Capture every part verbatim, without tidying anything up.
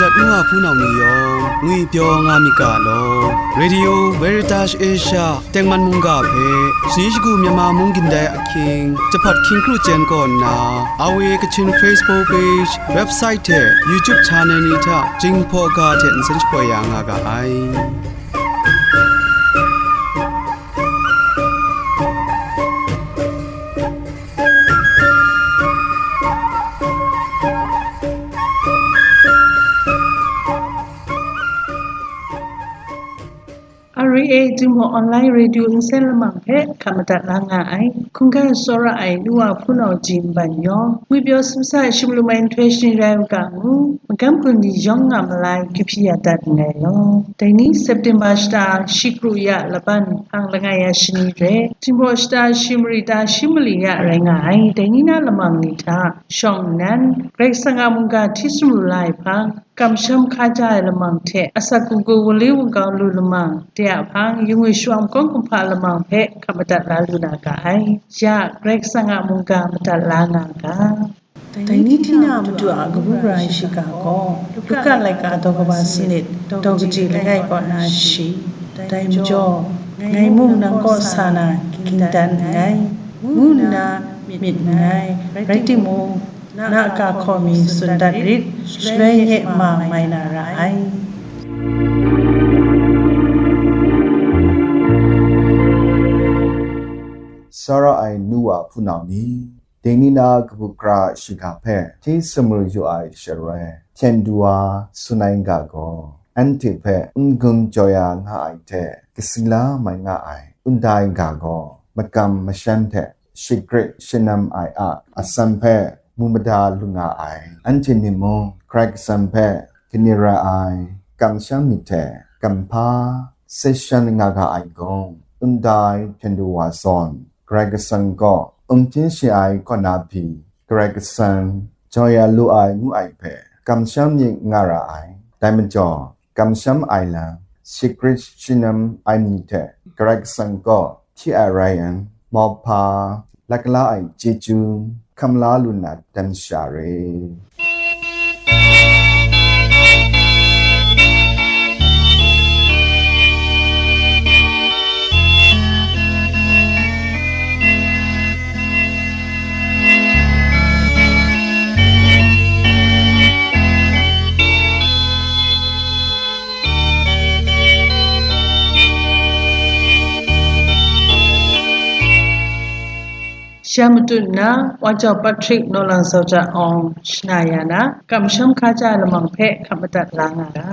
Nu wa hpunau ni yawng ngwipyaw nga myit ga law. Radio Veritas Asia tengman mungga hpe shani shagu Myanmar mung gindai ahkying, jahpat hkying kru chyen kaw nna, Awe Kachin Facebook page, website hte YouTube channel ni hta Jinghpaw ga hte nsen shapoi ya nga ga ai. R V A Jinghpaw Online Radio nsen lamang hpe hkap madat la nga ai. Hkungga tsawra ai nu wa hpunau ji nban yawng, ngwipyaw sumsa shamlum ai nhtoi shani rai u ga ngu, magam gun ni yawng a malai kyu hpyi ya dat nngai law. Dai ni September shata shi kru ya laban hpang langai ya shani re, Jinghpaw shata shi mari ta shi mali ya rai nga ai. Dai ni na lamang ni hta shawng nnan, Karai Kasang a mungga hti sumru la ai hpang, kamsham hkaja ai lamang hte asak gunggu wali wungkau lu lamang, de a hpang, yu ngwi shawa makawng kumhpa lamang hpe hkap madat la lu na ga ai. Ya, Karai Kasang a mungga madat la nga ga. Dai ni hti na Madu a kabu gara ai shiga gaw, Luka laika daw kaba sanit, daw kaji langai kaw na shi. Dai majaw, ngai mung nang kaw sa na ging dan nngai, ngu nna myit nngai, rai timung, na a ga hkaw mi tsun dat rit, shaloi nye ma mai na ra ai. Tsara ai nu wa hpunau ni, ding ni na kabu gara shiga hpe hti sumru yu ai shaloi, hpyen du wa tsun ai n ga gaw, anhte hpe n-gun jaw ya nga ai hte kasi la mai nga ai n-gun n ga gaw, makam mashan hte shagrit shanam ai a asan hpe mu mada lu nga ai. Anhte ni mung Karai Kasang hpe gani ra ai kamsham myit hte kamhpa sai shan nga ga ai gaw, n-gun hpyen du wa zawn, Karai Kasang kaw n-gun shi ai kaw na pyi, Karai Kasang jaw ya lu ai ngu ai hpe kamsham myit nga ra ai. Dai majaw, kamsham ai lam, shagrit shanam ai ni hte Karai Kasang kaw hti ai rai yang, mauhpa, lak la ai chyeju, hkam la lu na dan sha re. Sha matut nna, Wa Jau Patrick, Naw Lang Sau Ja Awng, shana ya na, kamsham hkaja lamang hpe hkap madat la nga ga.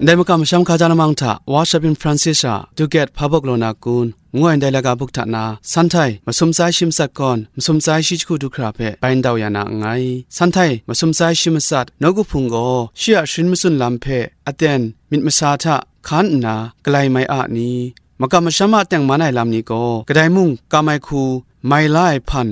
Ndai makam masham hkaja lamang hta, Wa Shabin Francis a Dugat Hpa Bawk Law Na Kun, ngu ai ndai laga buk hta na, Sanhtai masum tsai shi matsat kawn, masum tsai shi jahku du hkra hpe bai ndau ya na nngai. Sanhtai masum tsai shi matsat, nawku hpung gaw shi a sharin matsun lam hpe aten myit masa hta hkan nna galai mai a ni? Makam masham a tengman ai lam ni gaw, kadai mung kam ai hku mai la ai hpan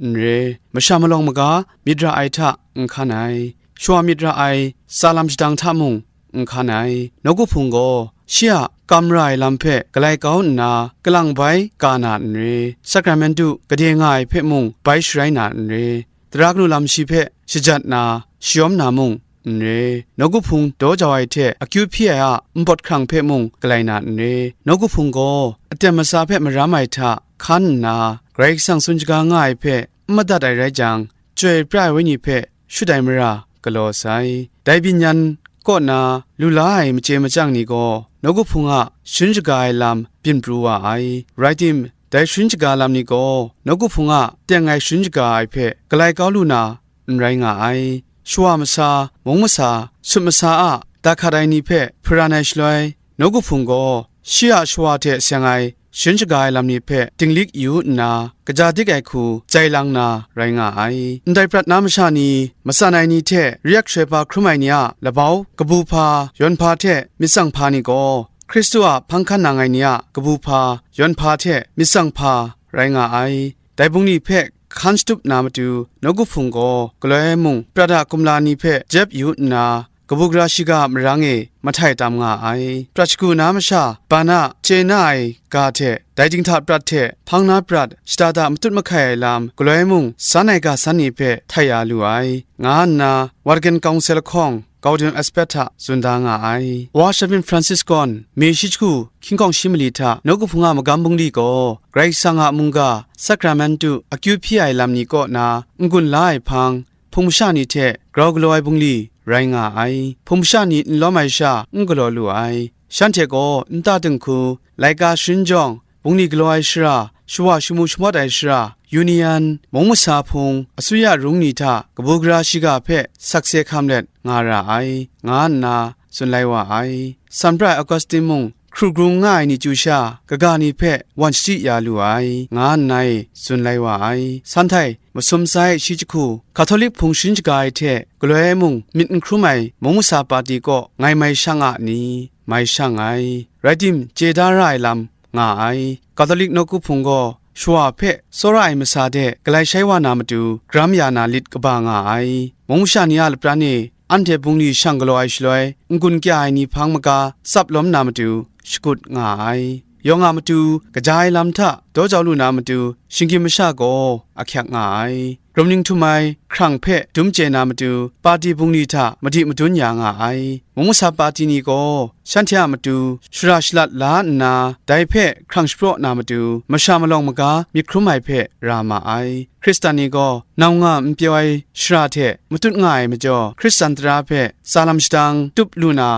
n re, masha malawng maga myit ra ai hta n hkan ai, shawa myit ra ai tsa lam shadang hta mung n hkan ai. Nawku hpung gaw shi a kam ra ai lam hpe galai kau nna kalang bai ka na n re, sakramentu gade nga ai hpe mung bai sharai na n re, tara kanu lam shi hpe shajat na, shayawm na mung n re. Nawku hpung daw jau ai hte akyu hpyi ai a npawt hkrang hpe mung galai na n re. Nawku hpung gaw aten masa hpe maram ai hta hkan nna, Karai Kasang tsun shaga nga ai hpe n madat ai rai jang, Chyoi pra ai Wenyi hpe shut ai mara galaw sai. Dai byin yan kaw na lu la ai machye machyang ni gaw, nawku hpung a sharin shaga ai lam byin pru wa ai. Rai tim, dai sharin shaga lam ni gaw, nawku hpung a teng ai sharin shaga ai hpe galai kau lu na n rai nga ai. Shawa masa, mung masa, sut masa a da hkat ai ni hpe hparan ai shaloi, nawku hpung gaw shi a shawa hte seng ai sharin shaga ai lam ni hpe dinglik yu nna, kaja dik ai hku jai lang na rai nga ai. Ndai prat na masha ni, matsan ai ni hte re ai hkrai hpa hkrum ai ni a labau kabu hpa, yawn hpa hte myit tsang hpa ni gaw, Hkristu a hpang hkan nang ai ni a kabu hpa, yawn hpa hte myit tsang hpa rai nga ai. Dai bungli hpe hkan shatup na matu, nawku hpung gaw galoi mung prat a kumla ni hpe jep yu nna, kabu gara shiga a marang e mahtai tam nga ai. Prat shagu na masha, ban a chye na ai ga hte, dai dinghta prat hte hpang na prat shada da matut mahkai ai lam, galoi mung san ai ga san ni hpe htai ya lu ai, nga nna Vatican Council lahkawng Gaudium et Spes hta tsun da nga ai. Wa Shabin Francis gaw Mei shi jahku hkying hkawng shi mali hta nawku hpung a magam bungli gaw Karai Kasang a mungga sakramentu akyu hpyi ai lam ni kaw na n-gun la ai hpang, hpung masha ni hte grau galaw ai bungli rai nga ai. Hpung masha ni n lawm ai sha n galaw lu ai. Shanhte gaw nta dinghku, laika sharin jawng, bungli galaw ai shara, shawa shamu shamawt ai shara, Union, mung masa hpung, asuya rung ni hta kabu gara shiga hpe sakse hkam let nga ra ai, nga nna tsun lai wa ai. San Prai Augustin mung hkru grung nga ai ni chyu sha, kaga ni hpe wan shadi ya lu ai, nga nna e tsun lai wa ai. San htai masum sai shi jahku, Catholic hpung sharin shaga ai hte galoi ai mung myit n hkrum ai mung masa pati kaw ngai mai shang a ni? Mai shang ai. Rai tim, chye da ra ai lam nga ai. Catholic nawku hpung gaw shawa hpe tsawra ai masa de galai shai wa na matu, gram ya na lit kaba nga ai. Mung masha ni a lapran e anhte bungli shang galaw ai shaloi, n-gun kya ai ni hpang maga tsap lawm na matu, shakut nga ai. Yawng a matu, kaja ai lam hta daw jau lu na matu, shinggyim masha gaw ahkyak nga ai. Rum ning htum ai hkrang hpe dum chye na matu, pati bungli hta madi madun ya nga ai. Mung masa pati ni gaw shanhte a matu shara shalat la nna, dai hpe hkrang shapraw na matu, masha malawng maga myit hkrum ai hpe ra ma ai. Hkristan ni gaw nau nga n pyaw ai shara hte matut nga ai majaw, Hkristan tara hpe tsa lam shadang tup lu na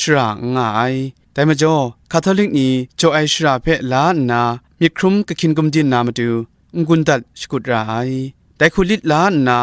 shara n nga ai. Dai majaw, Catholic ni jaw ai shara hpe la nna, myit hkrum kahkyin gumdin na matu, n-gun dat shakut ra ai. Dai hku lit la nna,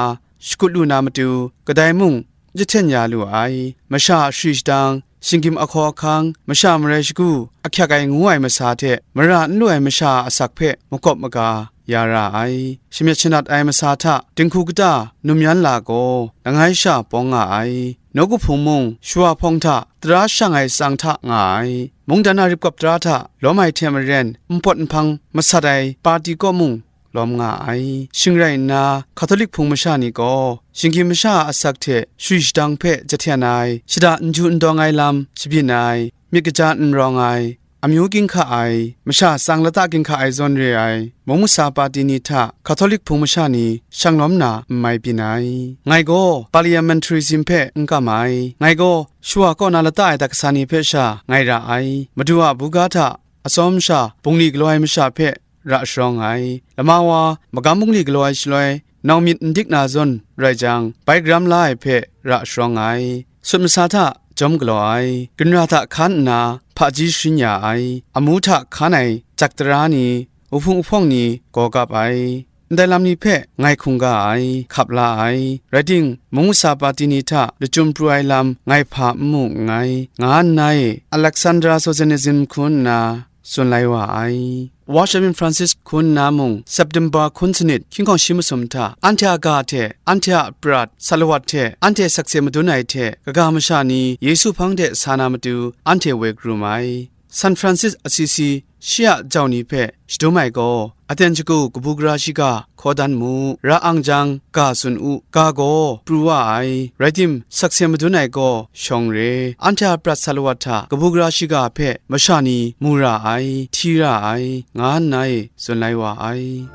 shakut lu na matu, kadai mung jahten ya lu ai. Masha a shari shadang, shinggyim ahkaw ahkang, masha marai shagu, ahkyak ai ngu ai masa hte mara n lu ai masha a asak hpe makawp maga ya ra ai. Shamyet shanat ai masa hta dinghku kata num yan la gaw, langai sha pawng nga ai. Nawku hpung mung, shawa hpawng hta tara shang ai tsang hta nga ai. Mungdan a ripkap tara hta lawm ai hte maren, npawt nhpang masat ai pati kaw mung lawm nga ai. Shing rai nna, Catholic hpung masha ni gaw, shinggyim masha a asak hte shari shadang hpe jahten ai, shada n ju n dawng ai lam shabyin ai, myit kaja n rawng ai, amyu ginhka ai, masha tsang lata ginhka ai zawn re ai, mung masa pati ni hta Catholic hpung masha ni shang lawm na n mai byin ai. Ngai gaw parliamentarism hpe n kam ai. Ngai gaw shawa kaw na lata ai dat kasa ni hpe sha ngai ra ai. Madu a buga hta atsawm sha bungli galaw ai masha hpe ra sharawng ai. Lama wa magam bungli galaw ai shaloi, nau myit n dik na zawn rai jang, bai karam la ai hpe ra sharawng ai. Sut masa hta jawm galaw ai, ginra hta hkan nna hpaji sharin ya ai, amu hta hkan ai jak tara ni, wuhpung wuhpawng ni gaw gap ai. Ndai lam ni hpe ngai hkungga ai, hkap la ai. Rai ting, mung masa pati ni hta lachyum pru ai lam ngai hpa n mu nngai, nga nna e Alexandra Solzhenitsyn hku nna tsun lai wa ai. Wa Shabin Francis hku nna mung, September hkun sanit hkying hkawng shi masum hta, anhte a ga hte, anhte a prat, salawat hte, anhte sakse madun ai hte, kaga masha ni Yesu hpang de sa na matu, anhte woi karum ai. San Francis Assisi shi a jau ni hpe shadum ai gaw, aten shagu kabu gara shiga hkaw dan mu, ra ang jang, ga tsun u, ga gaw pru wa ai, rai tim, sakse madun ai gaw shawng re, anhte a prat salawat hta kabu gara shiga hpe masha ni mu ra ai, hti ra ai, nga nna e tsun lai wa ai.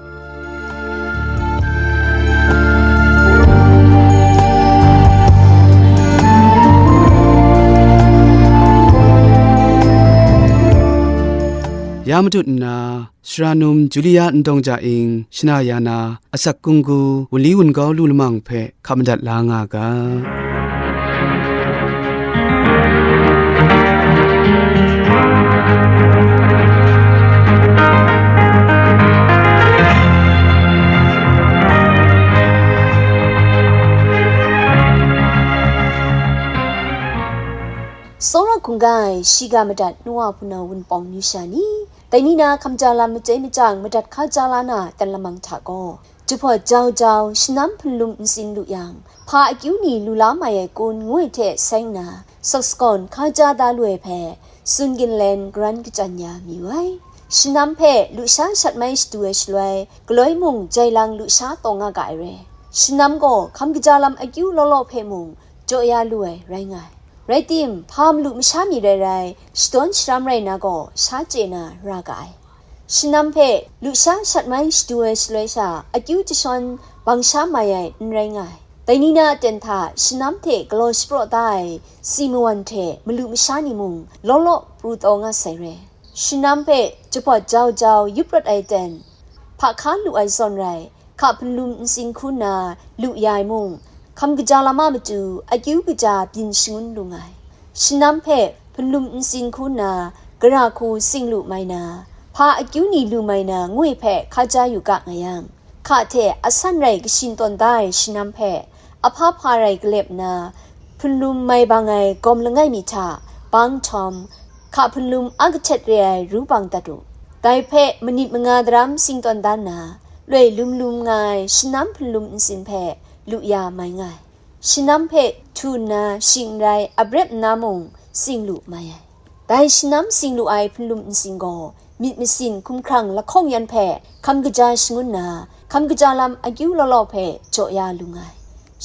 Ya matut nna, Sara num Julia Ndawng Ja Ing, shana ya na, asak kunggu, wunli wungau lu lamang hpe hkap madat la nga ga. Tsawra hkungga ai, shiga madat nu wa hpunau wunpawng amyu sha ni, dai ni na hkamja lam machyoi machyang madat hkaja la na dan lamang hta gaw, jahpawt jau jau, shanam hpunlum ntsin lu yang, hpa akyu ni lu la mai ai kun ngu ai hte sai nna, saksawn hkaja da lu ai hpe, tsun ginlen garan kachyan ya mayu ai. Shanam hpe lusha shat mai shadu ai shaloi, galoi mung jai lang lusha taw nga ga ai re. Shanam gaw hkam kaja lam akyu law law hpe mung jaw ya lu ai rai nga ai. Rai tim, hpa malu masha mi rai rai, shadawn sharam rai na gaw, sha chye na ra ga ai. Shanam hpe lusha shat mai shadu ai shaloi sha, akyu jashawn bang sha mai ai n rai nga ai. Dai ni na aten hta shanam hte galaw shapraw da ai si mawan hte malu masha ni mung law law pru taw nga sai re. Shanam hpe jahpawt jau jau yup rawt ai ten, hpa hka lu ai zawn rai, hka hpunlum ntsin hku nna lu ya ai mung, hkam kaja lam a matu akyu kaja byin shangun lu nga ai. Shanam hpe hpunlum ntsin hku nna gara hku sing lu mai na, hpa akyu ni lu mai na ngwi hpe hka ja yu ga nga yang, hka hte asan rai kashin tawn da ai shanam hpe, ahpa hpa rai galep nna, hpunlum mai bang ai gawm langai mi hta bang htawm, hka hpunlum a kahtet re ai ru bang dat u. Dai hpe manit manga daram sing tawn dan na, loi lum lum nga ai shanam hpunlum ntsin hpe lu ya mai nga ai. Shanam hpe htu nna shing n rai abrep nna mung sing lu mai ai. Dai shanam sing lu ai hpunlum ntsin gaw, myit masin hkumhkrang lahkawng yan hpe hkam kaja shangun nna, hkam kaja lam akyu law law hpe jaw ya lu nga ai.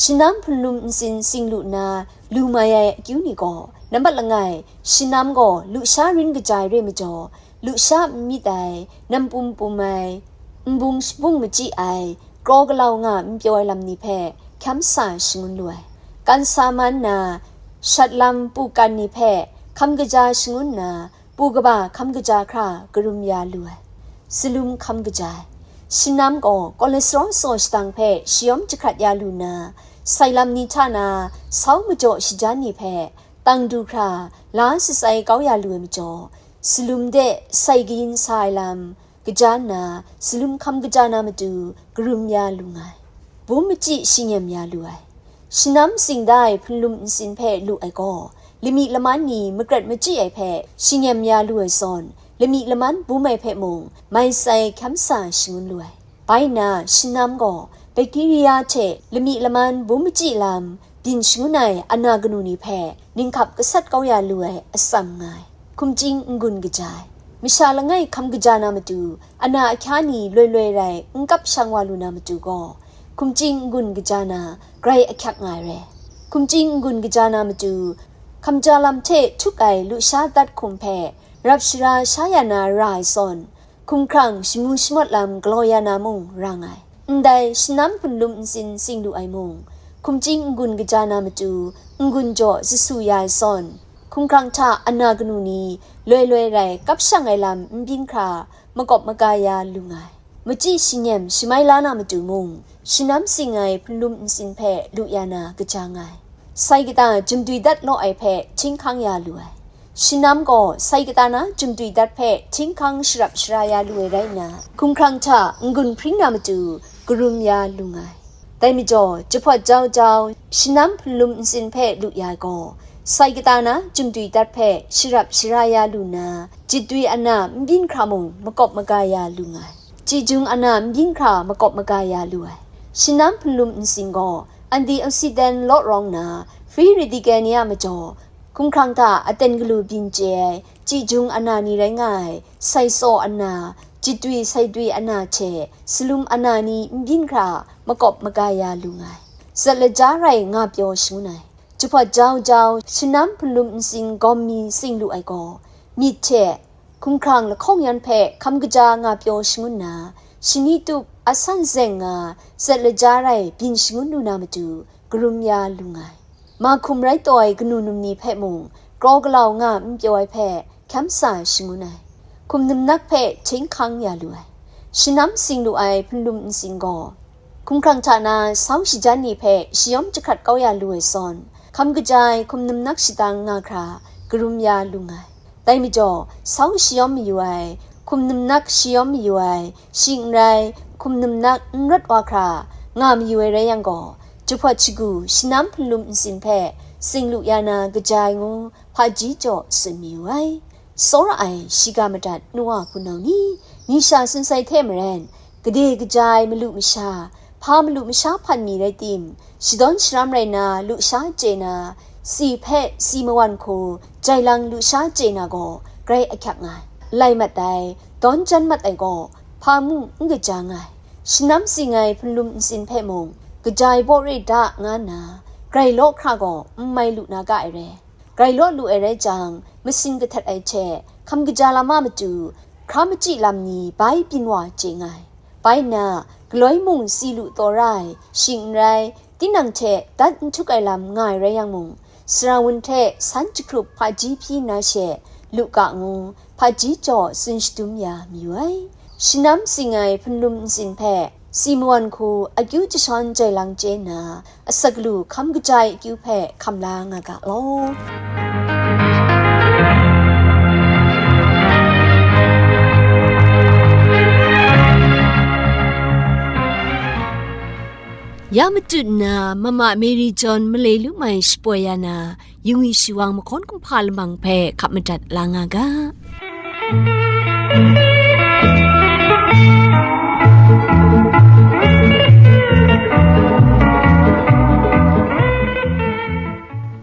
Shanam hpunlum ntsin sing lu nna lu mai ai akyu ni gaw, nambat langai, shanam gaw lusha rin kaja ai re majaw, lusha n myit ai, nam pum pum ai, nbung shabung machyi ai, kraw galau nga n pyaw ai lam ni hpe hkyam sa shangun lu ai. Kan sa man na, shat lam pu kan ni hpe hkam kaja shangun nna, pu kaba hkam kaja hkra karum ya lu ai. Salum hkam kaja ai. Shanam gaw cholesterol saw shadang hpe shayawm jahkrat ya lu nna, sai lam ni hta na sau majaw shajan ni hpe tang du hkra la shatsai kau ya lu ai majaw, salum de sai kayin sa ai lam kaja nna, salum hkam kaja na matu karum ya lu nga ai. Bum machyi shingem ya lu ai. Shanam sing da ai hpunlum ntsin hpe lu ai gaw, lami laman ni makrat machyi ai hpe shingem ya lu ai zawn, lami laman bum ai hpe mung mai sai hkyam sa shangun lu ai. Bai nna, shanam gaw bakteria hte lami laman bum machyi lam byin shangun ai ana kanu ni hpe ninghkap gasat kau ya lu ai atsam nga ai. Hkumching n-gun kaja ai. Masha langai hkam kaja na matu, ana ahkya ni loi loi rai n kap shang wa lu na matu gaw, hkumching n-gun kaja na grai ahkyak nga ai re. Hkumching n-gun kaja na matu, hkamja lam hte htuk ai lusha dat hkum hpe rap shara sha ya na ra ai zawn, hkumhkrang shamu shamawt lam galaw ya na mung ra nga ai. Ndai shanam hpunlum ntsin sing lu ai mung, hkumching n-gun kaja na matu, n-gun jaw zasu ya ai zawn, hkumhkrang hta ana kanu ni loi loi rai kap shang ai lam n byin hkra makawp maga ya lu nga ai. Machyi shingem shamai la na matu mung, shanam sing ai hpunlum ntsin hpe lu ya na kaja nga ai. Sai kata jumdwi dat law ai hpe htinghkang ya lu ai. Shanam gaw sai kata na jumdwi dat hpe htinghkang sharap shara ya lu ai rai nna, hkumhkrang hta n-gun hpring na matu karum ya lu nga ai. Dai majaw, jahpawt jau jau, shanam hpunlum ntsin hpe lu ya ai gaw, sai kata na jumdwi dat hpe sharap shara ya lu nna, jitdwi ana n byin hkra mung makawp maga ya lu nga ai. Chyi jung ana n byin hkra makawp maga ya lu ai. Shanam hpunlum ntsin gaw, antioxidant law rawng nna, free radical ni a majaw, hkumhkrang hta aten galu byin chye ai, chyi jung ana ni rai nga ai, sai tsaw ana, jitdwi saidwi ana hte salum ana ni n byin hkra makawp maga ya lu nga ai. Zat laja rai nga pyaw shangun ai. Jahpawt jau jau, shanam hpunlum ntsin gawm mi sing lu ai gaw, myit hte hkumhkrang lahkawng yan hpe hkam kaja nga pyaw shangun nna, shani tup asan zeng nga zat laja rai byin shangun lu na matu karum ya lu nga ai. Ma hkum rai taw ai kanu num ni hpe mung, kraw galau nga n pyaw ai hpe hkyam sa shangun ai. Hkum num nak hpe htinghkang ya lu ai. Shanam sing lu ai hpunlum ntsin gaw, hkumhkrang hta na sau shajan ni hpe shayawm jahkrat kau ya lu ai zawn, hkam kaja ai hkum num nak shadang nga hkra karum ya lu nga ai. Dai majaw, sau shayawm mayu ai, hkum num nak shayawm mayu ai, shing n rai, hkum num nak n rawt wa hkra nga mayu ai rai yang gaw, jahpawt shagu shanam hpunlum ntsin hpe sing lu ya na kaja ai ngu, hpaji jaw tsun mayu ai. Tsawra ai shiga madat nu wa hpunau ni, ni sha sunsai hte maren, gade kaja ai malu masha, hpa malu masha hpan mi rai tim, shadawn sharam rai na lusha chye na, si hpe si mawan hku jai lang lusha chye na gaw grai ahkyak nga ai. Lai mat ai, dawn jan mat ai gaw hpa mung n kaja nga ai. Shanam sing ai hpunlum ntsin hpe mung, kaja ai baw re da nga nna, grai law hkra gaw n mai lu na ga ai re. rai law lu ai rai jang, masin kahtet ai hte hkam kaja lam a matu, hkra machyi lam ni bai byin wa chye nga ai. Bai nna, galoi mung si lu taw ra ai, shing n rai, tinang hte dat n htuk ai lam nga ai rai yang mung, sara wun hte san jahkrup hpaji hpyi na she, lu ga ngu, hpaji jaw tsun shadum ya mayu ai. Shanam sing ai hpunlum ntsin hpe, si mawan hku akyu jashawn jai lang chye nna, asak lu hkam kaja ai akyu hpe hkam la nga ga law. Ya matut nna, Mama Mary John malai lu mai shapoi ya na, yungwi shawang mahkawn kumhpa lamang hpe hkap madat la nga ga.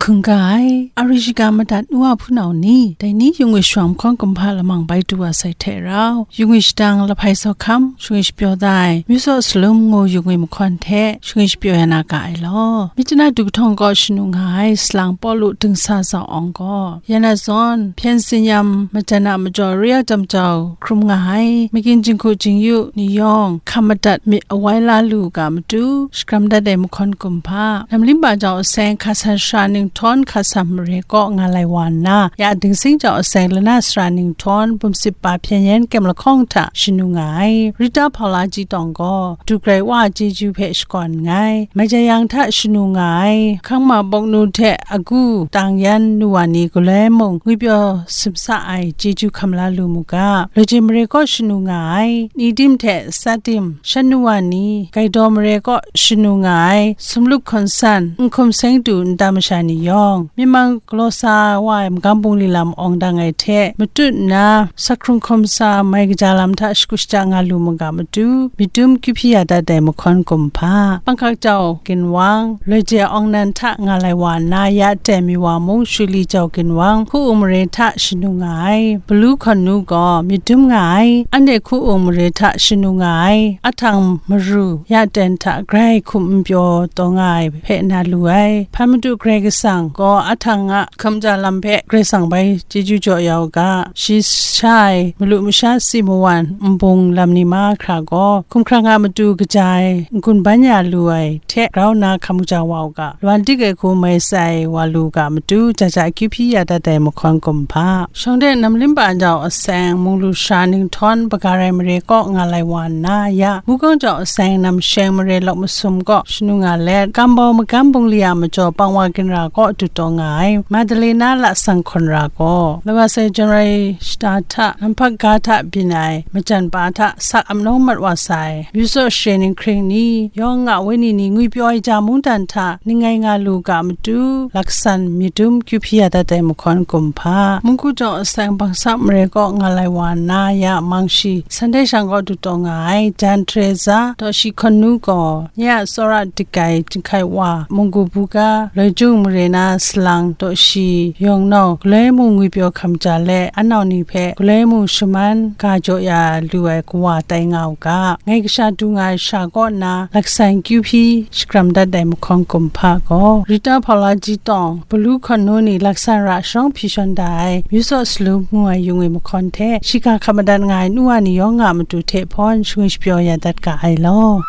Hkungga ai, a ri shiga madat nu a hpunau ni, dai ni yungwi shawang mahkawn kumhpa lamang bai du wa sai hte rau, yungwi shadang lahpai sawhkam, shingwi shapyaw da ai, myu saw salum ngu yungwi mahkawn hte, shingwi shapyaw ya na ga ai law. Myitkyina du kahtawng kaw shanu nga ai salang Pawlu dingsa zau awng gaw, ya na zawn, hpyen tsin-yam majan a majaw re ai tam jau hkrum nga ai, magyin jinghku jingyu ni yawng hkam madat myit awai la lu ga matu, shakram dat ai mahkawn kumhpa, Namlimba jau aseng hka san shara ninghtawn hka san mare kaw nga lai wa nna, ya Dingsing jau aseng lana sara ninghtawn bum sip pa hpyen yen kyem lahkawng hta shanu nga ai. Rita Paula Ji Tawng gaw, du grai wa chyeju hpe shakawn nngai. Mai jai yang hta shanu nga ai, hkangma bawk nu hte agu tang yan nu wa ni galoi mung ngwipyaw simsa ai chyeju hkam la lu mu ga. Loi je mare kaw shanu nga ai, Nidim hte Sadim, shan nu wa ni, Gaidaw mare kaw shanu nga ai, Sumluk Hkawn San, Nhkum Seng Du nta masha ni yawng, myi mang galaw sa wa ai magam bungli lam awng dang ai hte matut nna, Sakhkrung Hkawm Sa mai kaja lam hta shagu shaja nga lu mu ga matu, myit dum kyu hpyi ya dat ai mahkawn kumhpa, Panghkak Jau Ginwang, Loi Je Awng Nan hta nga lai wa nna ya teng mi wa mung Shuli Jau Ginwang, Hku-ung mare hta shanu nga ai, Balu Hkawn Nu gaw myit dum nga ai, anhte Hku-ung mare hta shanu nga ai, Ahtang Maru ya teng hta grai hkum n pyaw taw nga ai hpe na lu ai. Hpan Madu Karai Kasang gaw Ahtang a hkam ja lam hpe Karai Kasang bai chyeju jaw ya u ga, shi sha ai malu masha si mawan nbung lam ni mahkra gaw, hkumhkrang a matu kaja ai n-gun ban ya lu ai hte grau nna hkam kaja wa u ga, lwan dik ai hku mai sai wa lu ga matu, ja ja akyu hpyi ya dat ai mahkawn kumhpa. Shawng de Namlimba jau aseng munglu sara ninghtawn Bagarai mare kaw nga lai wa nna ya, Wukong jau aseng namsheng mare lawk masum kaw shanu nga let, Kambau magam bungli a majaw Pangwa ginra kaw du taw nga ai, Madalena Lasang Hkawn Ra gaw, lawasai January shata hta, lam hpak ga hta byin ai majan pa hta sak ap nawng mat wa sai, Myu Saw Share Ninghkring ni, yawng nga wenyi ni ngwipyaw ai ja mungdan hta ning ngai nga lu ga matu, laksan myit dum kyu hpyi ya dat ai mahkawn kumhpa. Mungku jau aseng Bangsap mare kaw nga lai wa nna ya Mangshi, Sande shang kaw du taw nga ai, Jan Teresa, Dawshi Hkawn Nu gaw, nye a tsawra dik ai Jinghkai Wa, Munggu Buga, Loi Jung mare na salang Dawshi Yawng Nau, galoi mung ngwipyaw hkam ja let, anau ni hpe galoi mung shaman ga jaw ya lu ai kawa tai nga u ga, ngai kasha du nga ai sha kaw nna, laksan kyu hpyi shakram dat ai mahkawn kumhpa gaw, Rita Paula Ji Tawng, Balu Hkawn Nu ni laksan ra sharawng hpyi shawn da ai, Myu Saw Salum ngu ai yungwi mahkawn hte, shiga hkap madat nga ai nu wa ni yawng nga matu hte hpawn shingwi shapyaw ya dat ga ai law.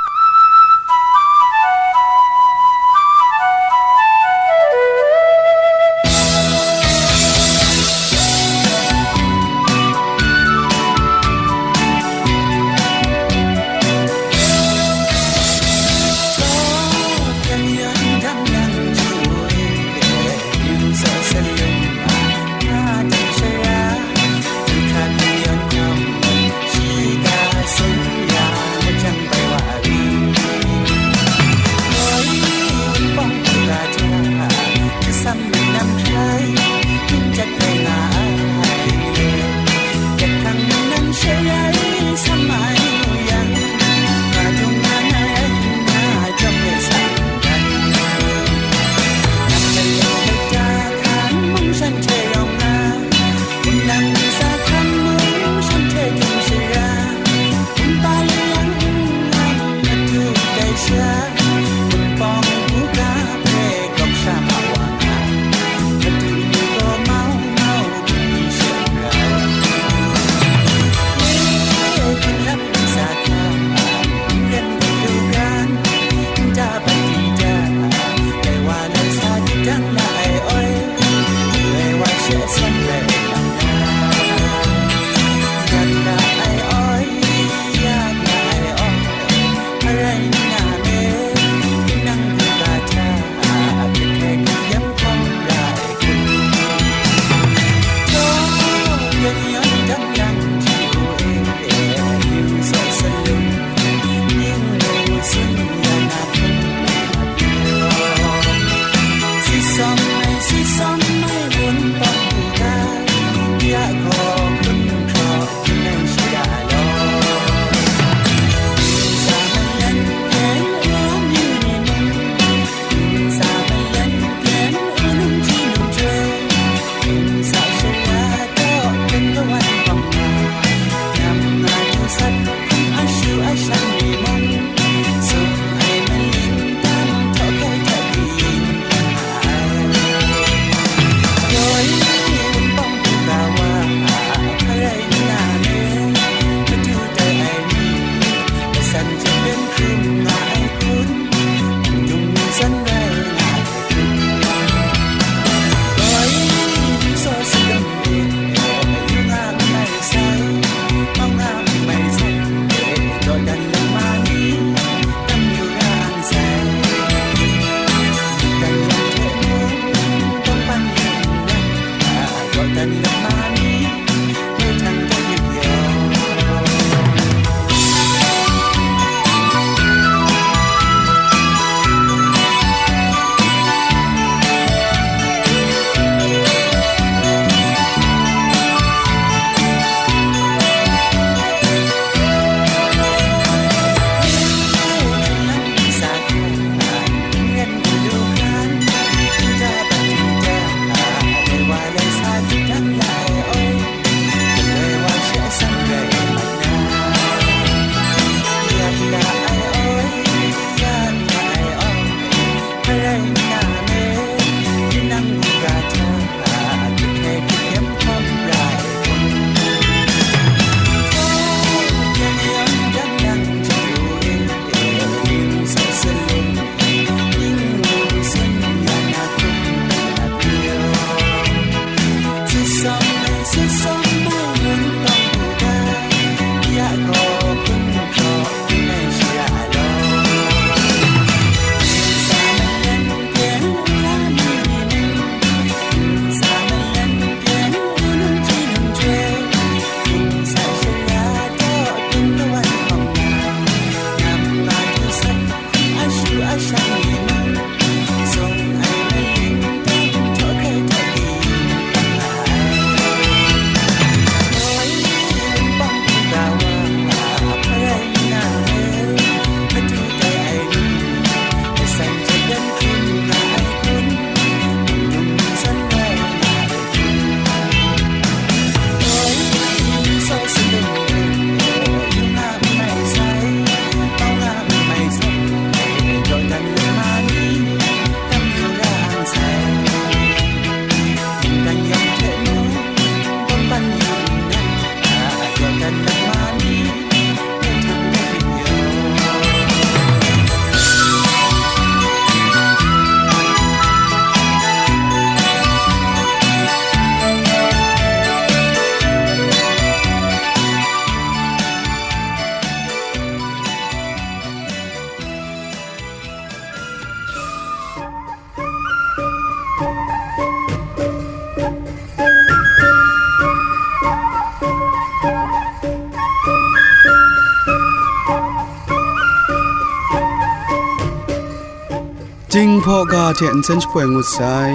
Jinghpaw ga hte nsen shapoi ngut sai.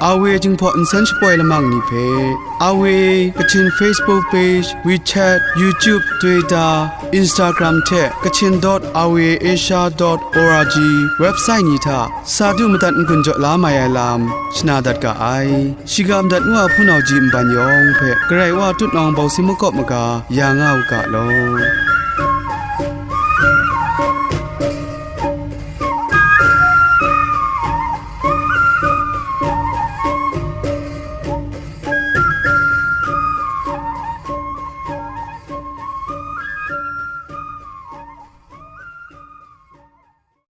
Awe Jinghpaw nsen shapoi lamang ni hpe, Awe Kachin Facebook page, WeChat, YouTube, Twitter, Instagram hte Kachin dot awe asia dot org website ni hta sa du madat n-gun jaw la mai ai lam shana dat ga ai. Shiga madat nu a hpunau ji nban yawng hpe Karai Wa tutnawng bawsi makawp maga ya nga u ga law.